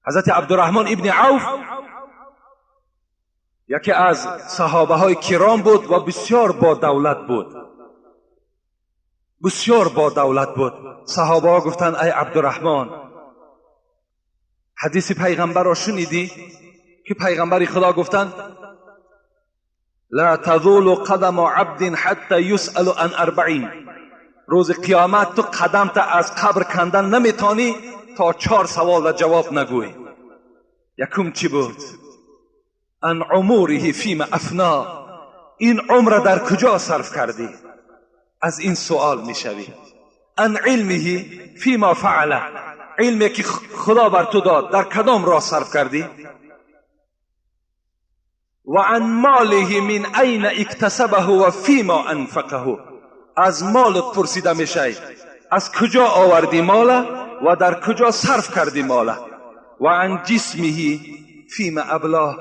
Ҳазрати Абдурраҳмон ибни Авф яке аз саҳобаҳои киром буд ва бисёр бо давлат буд, бисёр бо давлат буд. Саҳобаҳо гуфтанд: ай Абдурраҳмон, ҳадиси пайғамбарро шунидӣ, ки пайғамбари Худо гуфтанд: ла тазулу қадаму абдин ҳатта юсалу ан арбаин. Рӯзи қиёмат ту қадамта аз қабр кандан наметонӣ, то чор саволда ҷавоб нагӯй. Якум чӣ буд? Ан умуриҳи фима афно. Ин умра дар куҷо сарф кардӣ? Аз ин суол мешавӣ. Ан илмиҳи фима фаала. Илме ки Худо бар ту дод, дар кадом роҳ сарф кардӣ? Ва ан молиҳи мин айна иктасабаҳу ва фима анфақаҳу. Аз молат пурсида мешавӣ, аз куҷо овардӣ мола ва дар куҷо сарф кардӣ мола? Ва ан ҷисмиҳи фима аблоҳ.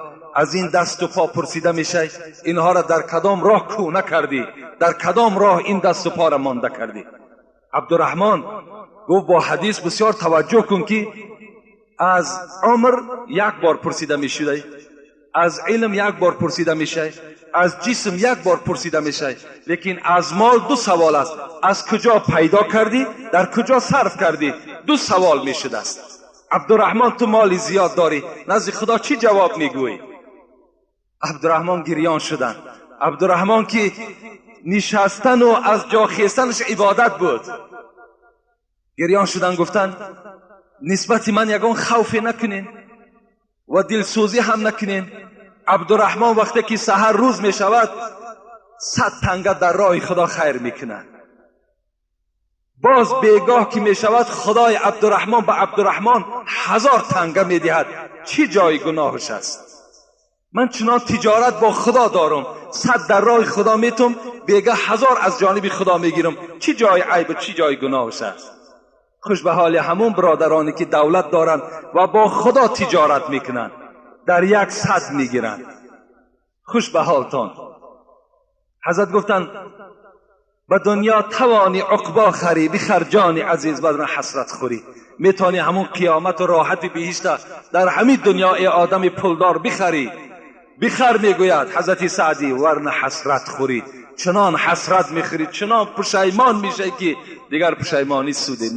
Аз ин дасту по пурсида мешавӣ, инҳоро дар кадом роҳ кӯна кардӣ, дар кадом роҳ ин дасту пора монда кардӣ? Абдурраҳмон гуфт: бо ҳадис бисёр таваҷҷӯҳ кун, ки аз умр як бор пурсида мешудай, аз илм як бор пурсида мешавӣ, аз ҷисм як бор пурсида мешавӣ, лекин аз мол ду савол аст: аз куҷо пайдо кардӣ, дар куҷо сарф кардӣ. Ду савол мешудааст. Абдурраҳмон, ту моли зиёд дорӣ, назди Худо чӣ ҷавоб мегӯӣ? Абдурраҳмон гирён шуданд. Абдурраҳмон, ки нишастану аз ҷо хестанаш ибодат буд, гирён шуданд, гуфтанд: нисбати ман ягон хавфе накунен ва дилсӯзӣ ҳам накунен. Абдурраҳмон вақте ки саҳар рӯз мешавад, 100 танга дар роҳи Худо хайр мекунад. Боз бегоҳ ки мешавад, Худои Абдурраҳмон ба Абдурраҳмон 1000 танга медиҳад. Чӣ ҷои гуноҳаш аст? Ман чунон тиҷорат бо Худо дорам, 100 дар роҳи Худо метум, бегаҳ 1000 аз ҷониби Худо мегирам. Чӣ ҷои айбу чӣ ҷои гуноҳаш аст? Хуш ба ҳоли ҳамон бародароне ки давлат доранд ва бо Худо тиҷорат мекунанд, дар як 100 мегиранд. Хуш ба ҳолтон. Ҳазрат гуфтанд: ба дунё тавони уқбо харӣ, бихар, ҷони азиз, баъдан ҳасрат хӯрӣ. Метавонӣ ҳамон қиёмату роҳати биҳишта дар ҳамин дунё, э одами пулдор, бихарӣ, бихар, мегӯяд ҳазрати Саъдӣ, варна ҳасрат хӯрӣ. Чунон ҳасрат мехӯрӣ, чунон пушаймон мешавӣ, ки дигар пушаймонӣ суде.